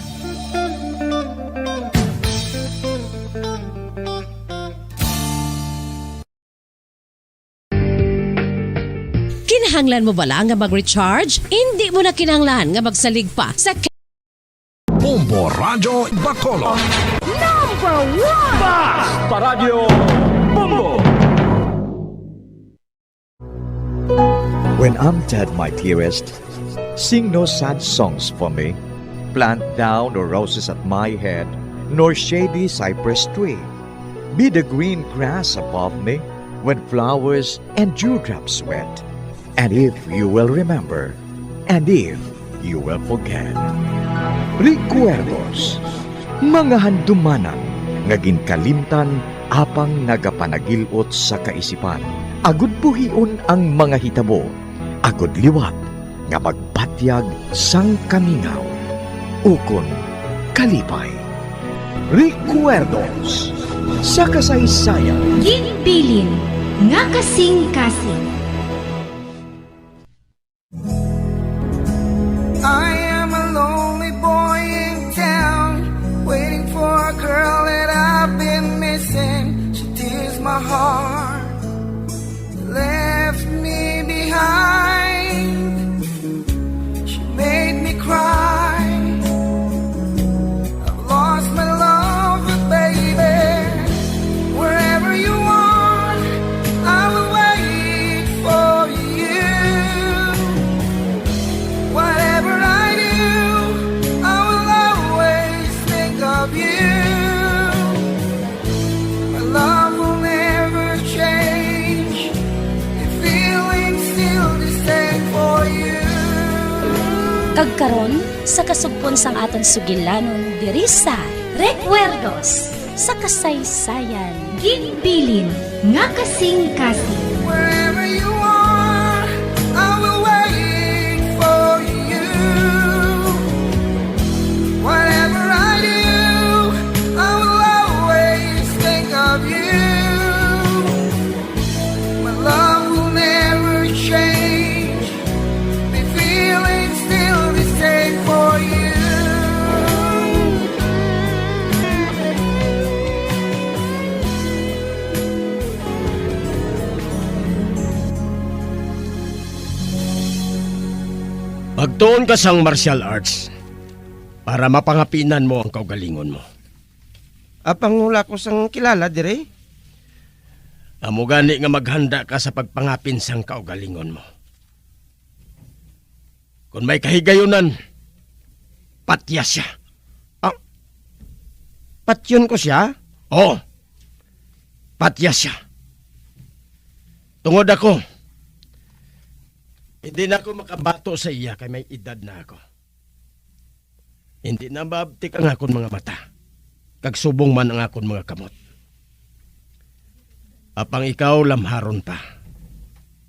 Kinahanglan mo bala nga mag-recharge? Indi mo na kinahanglan nga magsalig pa sa Bombo Radyo Bacolod. Number one! Basta Radyo Bombo! When I'm dead, my dearest, sing no sad songs for me. Plant thou no roses at my head, nor shady cypress tree. Be the green grass above me when flowers and dewdrops wet. And if you will remember, and if you will forget. Recuerdos, mga handumanan nga ginkalimtan apang nagapanagil-ot sa kaisipan. Agud buhion ang mga hitabo, agud liwat nga magbatyag sang kamingaw ukon kalipay. Recuerdos sa kasaysayan. Ginbilin nga kasing-kasing. I am a lonely boy in town, waiting for a girl that I've been missing. She tears my heart, left me behind. She made me cry. Kag karon, sa kasugpon sang aton sugilanon diri sa Recuerdos sa Kasaysayan. Ginbilin nga kasing-kasing. Wherever you are, I will wait for you. Whatever I do, I will always think of you. My love will never change. The feeling still the same for you. Magtuon ka sang martial arts para mapangapinan mo ang kaugalingon mo. Apang wala ko sang kilala diri. Amo gani nga maghanda ka sa pagpangapin sang kaugalingon mo. Kon may kahigayunan, patya sia. Ah, patyon ko sia? Oo, patya sia. Tungod ako, hindi na ako makabato sa iya kay may edad na ako. Hindi na maabtik ang akon mga mata, kag subong man ang akon mga kamot. Apang ikaw lamharon pa,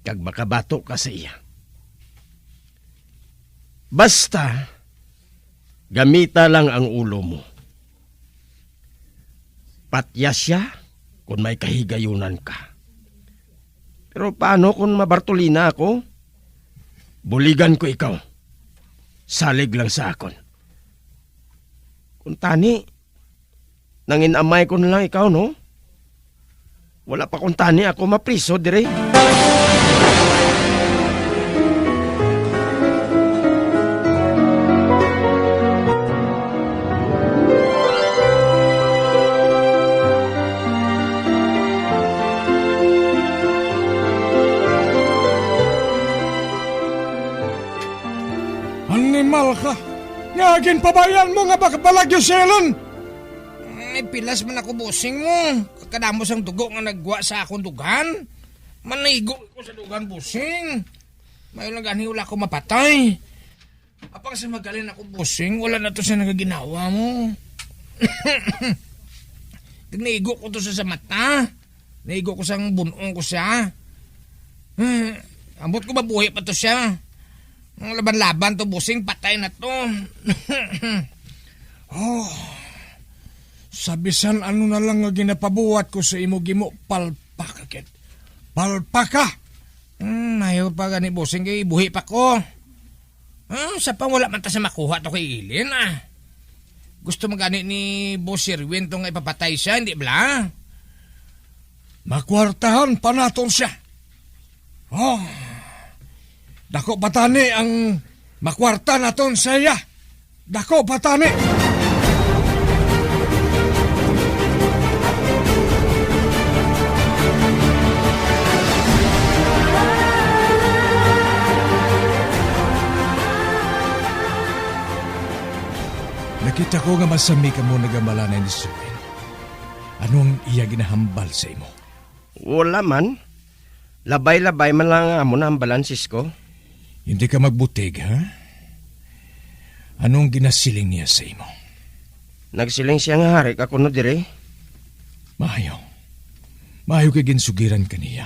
kag makabato ka sa iya. Basta, gamita lang ang ulo mo. Patya sia kon may kahigayunan ka. Pero paano kung mabartolina ako? Buligan ko ikaw. Salig lang sa akon. Kuntani, nangin-amay ko na lang ikaw, no? Wala pa kuntani ako mapriso diri. Animal ka! Nga ginpabayan mo nga baka balagyo si Ellen? Ay, pilas man ako, bossing mo. Kadamo sang dugo nga nagwa sa akong dughan. Manigo ko sa dughan, bossing. Mayo lang gani wala ko mapatay. Apang sa magalin ako, bossing, wala na to sa nagaginawa mo. Naigo ko to sa, sa mata. Naigo ko sang bun-ong ko siya. Hmm, ambot ko mabuhi pa to siya. Ang laban-laban to, bossing, patay na to. Oh, sa bisan ano na lang nga ginapabuhat ko sa imo, gimo, palpaka, kid. Palpaka! Hmm, mayo pa gani, bossing, kay buhi pa ko. Ah, sa pang wala man ta sa makuha to kay Ilin, ah. Gusto man gani ni Boss Sherwin to nga ipapatay siya, hindi bala? Makwartahan pa naton siya. Oh, dako pa tani ang makwarta naton sa iya. Dako pa tani. Nakita ko nga masami kamo nagamalanay ni Sherwin. Ano ang iya ginahambal sa imo? Wala man. Labay-labay man lang ang amon nahambalan, Sisko. Hindi ka magbutig, ha? Anong ginasiling niya sa imo? Nagsiling siya nga hari ka kuno diri. Maayo. Maayo kay ginsugiran ka niya.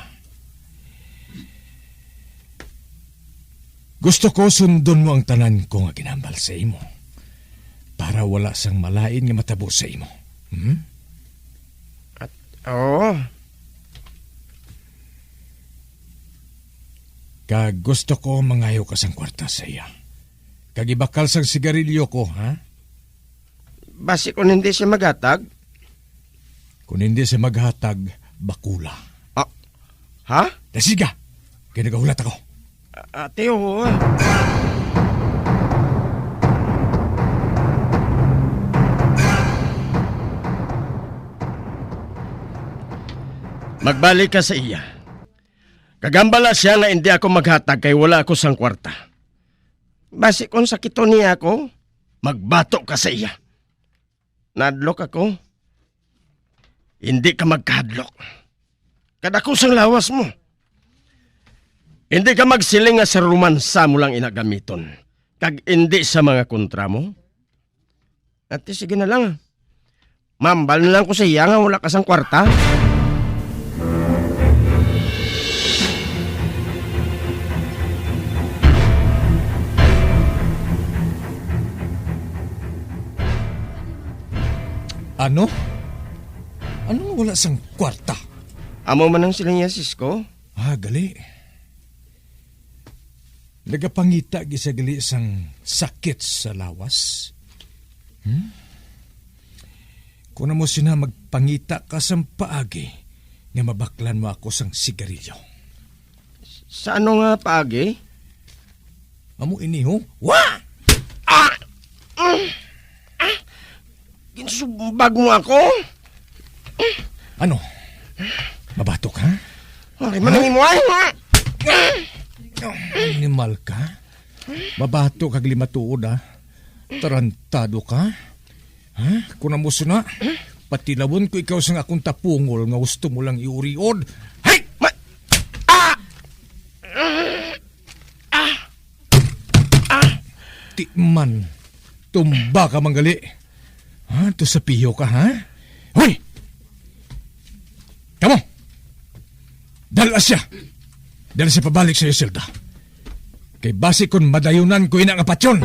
Gusto ko sundon mo ang tanan ko nga ginhambal sa imo, para wala sang malain nga matabo sa imo. Hmm? At, oo. Kag gusto ko mangayo ka sang kwarta sa iya. Kag ibakal sang sigarilyo ko, ha? Basi kung hindi siya maghatag? Kung hindi siya maghatag, bakula. Ah, ha? Dasiga! Kay nagahulat ako. A-, ate, oo, ah. Magbalik ka sa iya. Kag hambala siya nga indi ako maghatag kay wala ako sang kwarta. Basi kung sakiton niya ako, magbato ka sa iya. Nahadlok ako. Hindi ka magkahadlok. Kadako sang lawas mo. Hindi ka magsiling nga sa romansa mo lang ina gamiton. kag indi sa mga kontra mo? Ati, sige na lang. Mambal na lang ko sa iya nga wala ka sang kwarta. Ano? Ano nga wala sang kwarta? Amo man ang siling niya, Cisco. Ah, gali. Nagapangita gid siya gali sang sakit sa lawas. Hmm? Kung amo sina, magpangita ka sang paagi nga mabaklan mo ako sang sigarilyo. Sa ano nga paagi? Amo ini, ho. Wa! Ah! Mm. Ah! Ginsumbag mo ako? Ano? Mabatok, ha? Ari man ang imo, ay, ha? Animal ka? Mabatok kag limatuod, ha? Tarantado ka? Ha? Kung amo sina, patilawon ko ikaw sang akong tapungol nga gusto mo lang iuriod. Hay! Ma-, ah! Ah! Ah! Ti man, tumba ka man gali. Ha? To sa piyo ka, ha? Hoy! Kamo! Dala siya! Dala siya pabalik sa Isilda. Kay basi kon madayunan ko ina nga patyon!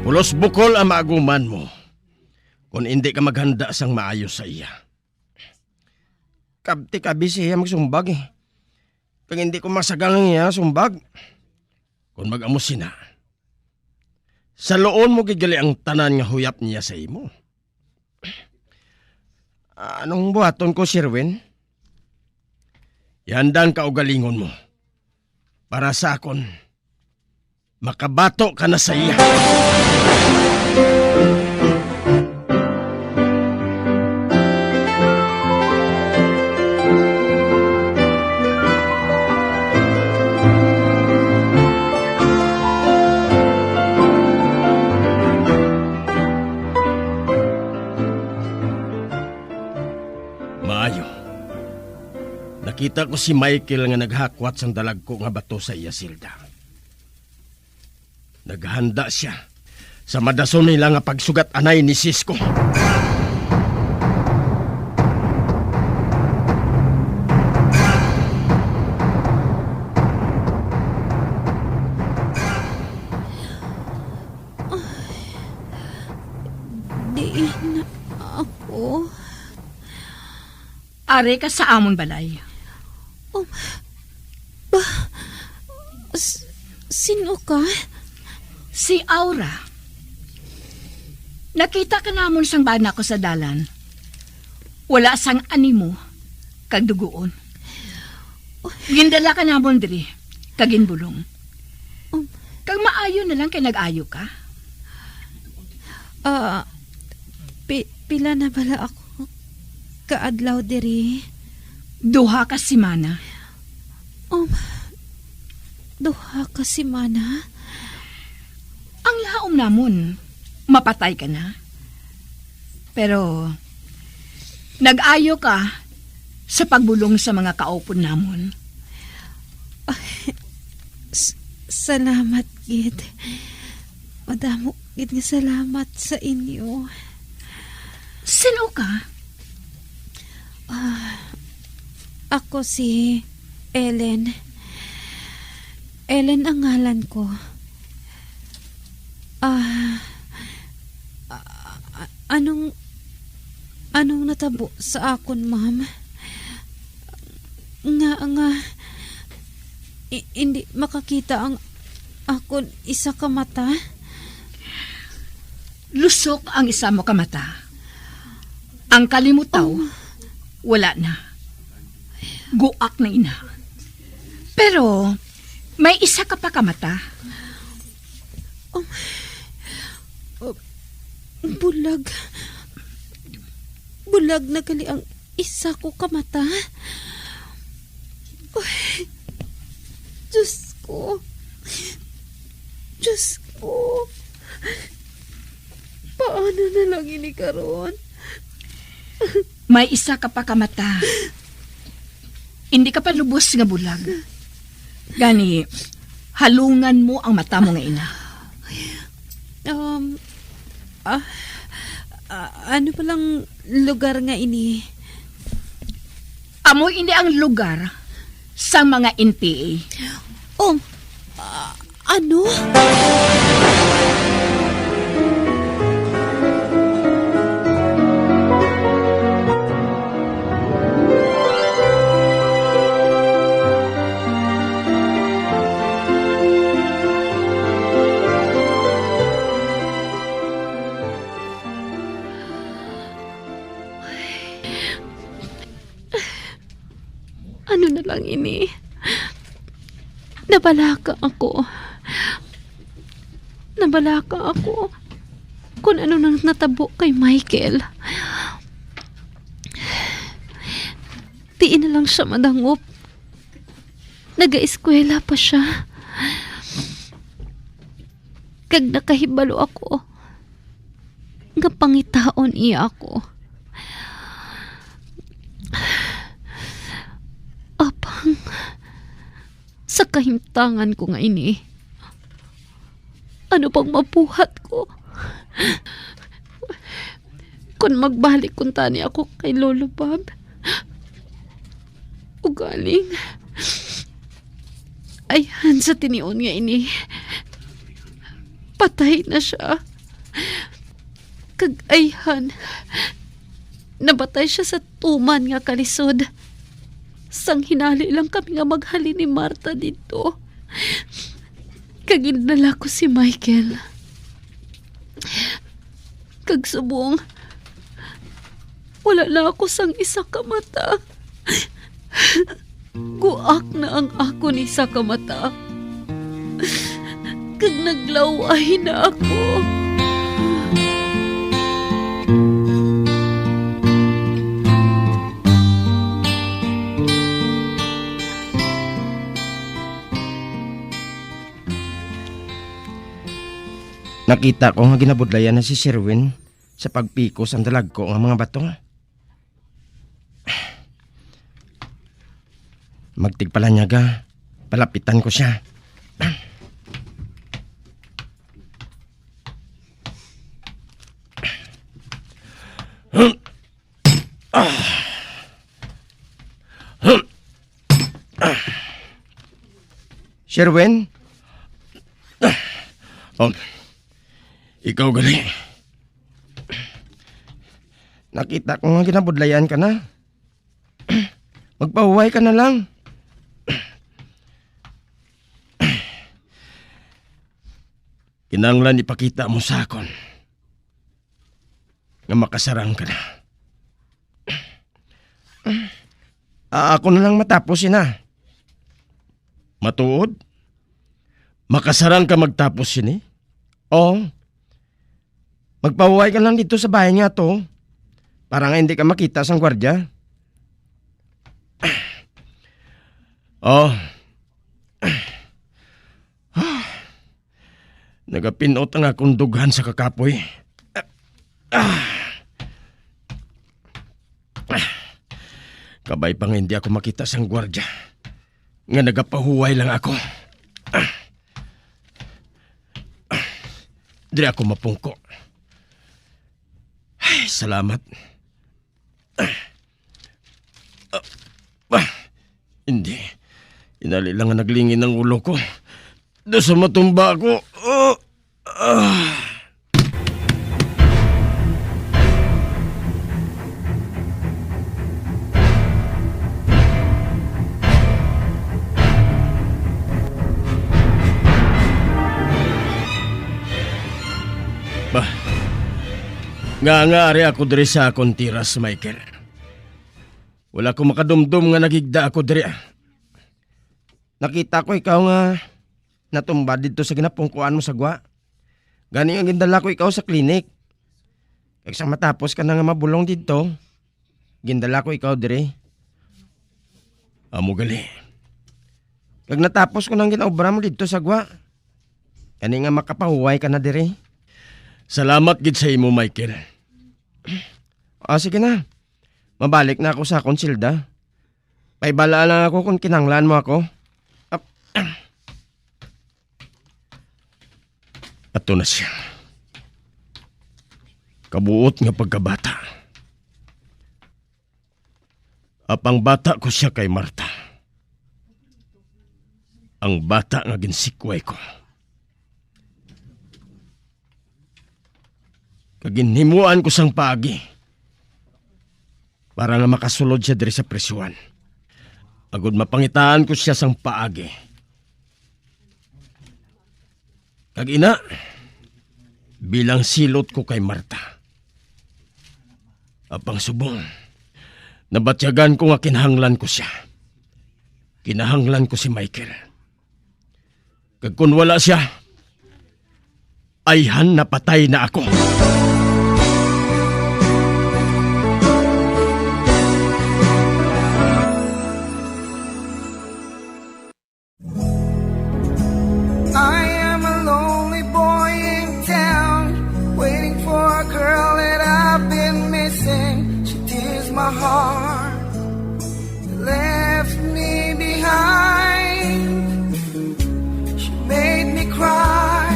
Pulos bukol ang maaguman mo kon indi ka maghanda sang maayo sa iya. Kabti ka, abi, siya magsumbag, eh. Kag hindi ko masagang ang iya sumbag. Kon mag-amo sina, saluon mo gid gali ang tanan nga huyap niya sa imo. Anong buhaton ko, Sherwin? Ihanda ang kaugalingon mo para sa akon. Makabato ka na sa iya. Maayo. Nakita ko si Michael nga naghakwat sang dalagko nga bato sa iya selda. Naghanda sia sa madason nila nga pagsugat-anay ni Cisco. Diin ako? Ari ka sa amon balay. Um, ba, s-, sino ka? Si Aura. Nakita ka namon sang bana ko sa dalan. Wala sang animo kag dugoon. Gindala ka namon diri kag ginbulong. Um, Kag maayo na lang kay nag-ayo ka. Ah, pi-, pila na bala ako ka adlaw diri? Duha ka semana. Um, duha ka semana? Ang laom namon, mapatay ka na. Pero nag-ayo ka sa pagbulong sa mga kaupod namon. Ay, s-, salamat gid. Madamo gid nga salamat sa inyo. Sino ka? Ah, ako si Ellen. Ellen ang ngalan ko. Ah, a-, a-, anong, anong natabo sa akon, ma'am? Nga, nga, i-, hindi makakita ang akon isa ka mata? Lusok ang isa mo ka mata. Ang kalimutaw, Oh. wala na. Guak na ina. Pero, May isa ka pa ka mata. Oh, oh, bulag. Bulag na gali ang isa ko ka mata. Uy, Diyos ko. Diyos ko. Paano na lang ini karon? May isa ka pa ka mata. Hindi ka pa lubos nga bulag. Gani, halungan mo ang mata mo nga ina. Um, ah, ah, ano palang lugar nga ini? Amo ini ang lugar sang mga N P A. Oh, ah, ano? Ano na lang ini? Nabalaka ako. Nabalaka ako kung ano nang natabo kay Michael. Diin na lang siya madangop. Nagaeskwela pa siya. Kag nakahibalo ako nga pangitaon iya ako. Apang sa kahimtangan ko nga ini, ano pang mabuhat ko? Kon magbalik kuntani ako kay Lolo Bob, ugaling ayhan sa tinion nga ini, patay na siya. Kag ayhan, nabatay siya sa tuman nga kalisod. Sang hinali lang kami nga maghalin ni Marta didto. Kag ginadala ko si Michael. Kag subong, wala na ako sang isa ka mata. Guak na ang akon isa ka mata. Kag naglaw-ay na ako. Nakita ko nga ginabudlayan na si Sherwin sa pagpikos ang dalagko nga mga bato. Magtigpalanyaga, palapitan ko siya. Sherwin? Oh, ikaw gali. Nakita ko nga ginabudlayan ka na. Magpahuway ka na lang. Kinahanglan ipakita mo sa akon nga makasarang ka na. Ah, ako na lang matapos sina. Matuod? Makasarang ka magtapos sini? Oo. Magpahuway ka lang dito sa bahay nga to, para nga hindi ka makita sang gwardya. Oh. Nagapinot ang akong dughan sa kakapoy. Kabay pa nga hindi ako makita sang gwardya nga nagapahuway lang ako. Diri ako mapungko. Ay, salamat. Ah, ah, hindi. Inali lang nga naglingin ang ulo ko. Daw sa matumba ako. Ah, ah. Ba, nga, nga ari ako diri sa akon tiras, Michael. Wala ko makadumdom nga naghigda ako diri. Nakita ko ikaw nga natumba didto sa ginapungkuan mo sa gwa. Gani nga gindala ko ikaw sa klinik. Kag sa matapos ka na nga mabulong didto, gindala ko ikaw diri. Amo gali. Kag natapos ko nang ginaobra mo didto sa gwa. Gani nga makapahuway ka na diri. Salamat gid sa imo, Michael. Ah, sige na. Mabalik na ako sa akon silda. Paibala lang ako kung kinahanglan mo ako. Ap-, Ato na siya. Kabuot nga pagkabata. Apang bata ko siya kay Marta. Ang bata nga ginsikway ko. Kag ginhimuan ko sang paagi para nga makasulod siya diri sa prisohan. Agod mapangitaan ko siya sang paagi. Kag ina, bilang silot ko kay Marta. Apang subong, nabatyagan ko nga kinahanglan ko siya. Kinahanglan ko si Michael. Kag kun wala siya, ayhan napatay na ako. I am a lonely boy in town, waiting for a girl that I've been missing. She tears my heart, left me behind. She made me cry.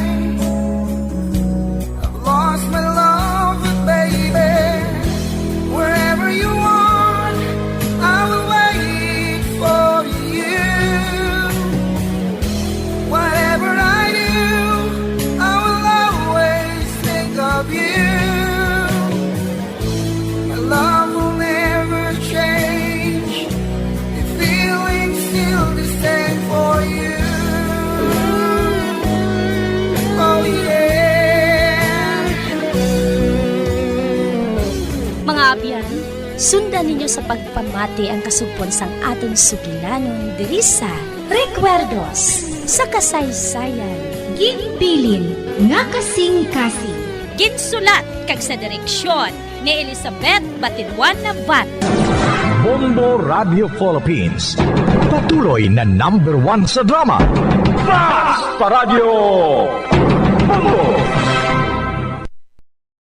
I've lost my love, but baby, wherever you are, I will wait for you. Whatever I do, I will always think of you. My love will never change. The feeling's still the same for you. Oh, yeah. Mga abyan, sundan ninyo sa pagpamati ang kasugpon sang aton sugilanon diri sa Recuerdos sa Kasaysayan. Ginbilin nga kasing-kasing. Ginsulat kag sa direksyon ni Elizabeth Batiduan Navarro. Bombo Radio Philippines, patuloy na number one sa drama. Basta Radyo Bombo!